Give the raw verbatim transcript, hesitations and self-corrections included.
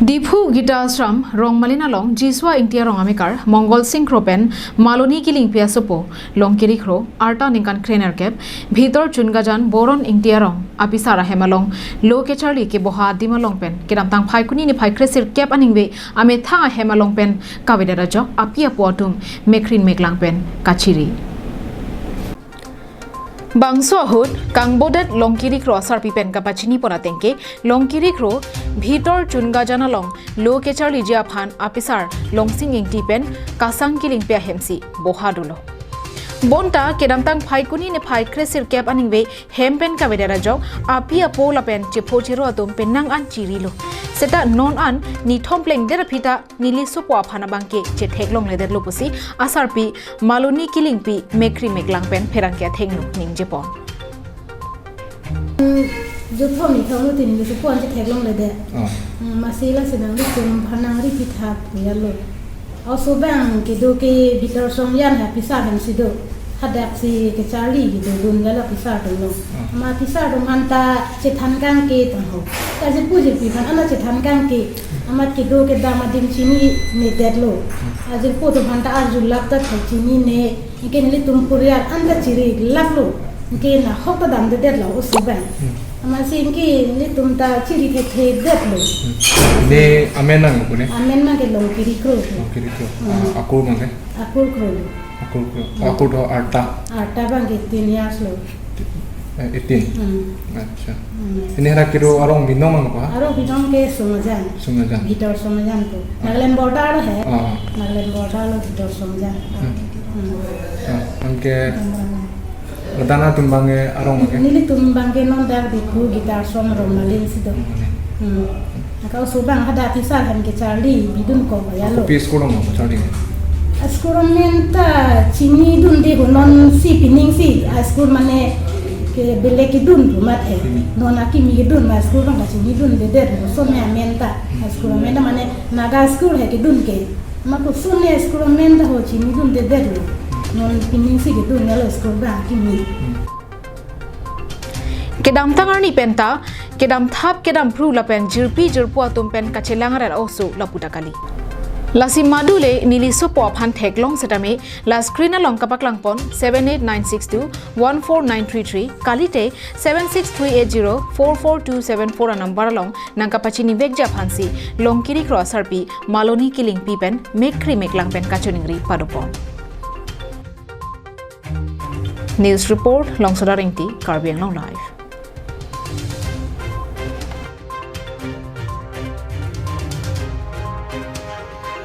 Diphu Gita Ashram, Rongmalin along Jiswa Ingti arong amekar Mongol Sing Kro pen Maloni Kilingpi asopo, Longkiri Kro, arta ningkan krenerkep, Bhitor Chungajan Boron Ingti arong apisar ahem along lo kecharli keboha adim along pen kedamtang Phaikuni niphai kresirkep aningve amethang ahem along pen kavedet ajok api apo atum mekrin meklang pen kachiri. Bangso ahut kangbodet Longkiri Kro asarpi pen kapachini pon atengke, Longkiri Kro, Bhitor Chungajan along lo kecharliji aphan apisar Longsing Ingti pen Kasang Kilingpi ahemsi boha dolo. Bonta kedamtang Phaikuni niphai kresirkep aningve hem pen kavedet ajok api apo lapen chepho chero atum penang an chirilo. Seta non an nithom plengdet aphi ta neli sopo aphan abangke chetheklongledetlo pusi asarpi Maloni Kilingpi mekri meklang pen pherangke athengno ningje pon. Jutphom nithom lo tin neli sopo an chetheklongledet. Oh. Hmm, masi lasi nanglitum aphan nangri pitha puyalo. Oso abang kedo ke Bhitor Chungajan ha apisar hemsi do. Hadaksi kecharli kedodun lala apisar atum lo. Hmm. Ama apisar atum aphan ta chethan kangke tangho. Kajirpo jirpi aphan ana chethan kangke. Amat kedo kedam adim chininedetlo. Ajirpo atum aphan ta arjulap ta thek chinine. Anke nelitum purial an ta chirilaplo. Anke nahok ta damdedetlo oso abang. Hmm. Amatsi anke nelitum ta chiri thekthedetlo. Hmm. Ne amen nangpo ne? Amen abangke Longkiri Kro. Longkiri Kro. Hmm. Ah, akur abangke? Akur Kro. Akur Kro. Hmm. Akur to arta? Arta abangke eighteen years lo. Eh, eighteen? Hmm. Acha. Hmm. Pini hadak kedo arong binong nangpo ha? Arong binong ke Chungajan. Chungajan. Bhitor Chungajan ko. Ah. Nagaland border lo he. Ah. Nagaland border lo Bhitor Chungajan. Hmm. Hmm. Ah, anke Hmm. ladak atum abangke arong ke? Nelitum abangke non dak Diphu Gita Ashram Rongmalin si do. Rongmalin. Hmm. Anke oso abang hadak apisar hem kecharli bidun ko payalo. Kopi school along kecharli? School amen ta chinidunde ho, non si pining si, ah, school mane ke belek kedun pu amat he. Hmm. Non akimi kedun ma school abang ta chinidundedet ho, oso me amen ta. Hmm. School amen ta mane Naga school he kedun ke. Ma ko oso ne school amen ta ho chinidundedetlo. Non pining si kedun yalo school abang akimi. Hmm. Kedamtang arni penta, kedam thap kedam phru lapen jirpi jirpo atum pen kachelang aret oso lapu ta kali. Lasi madu le neli sopo aphan theklong setame la screen along kapaklang pon seven eight nine six two one four nine three three, kalite seven six three eight zero four four two seven four a number along nangkapachinivekji aphansi Longkiri Kro asarpi Maloni Kilingpi pen mekri meklang pen kachoningri padopon. News report, Longsodar Ingti, Karbi Anglong Live.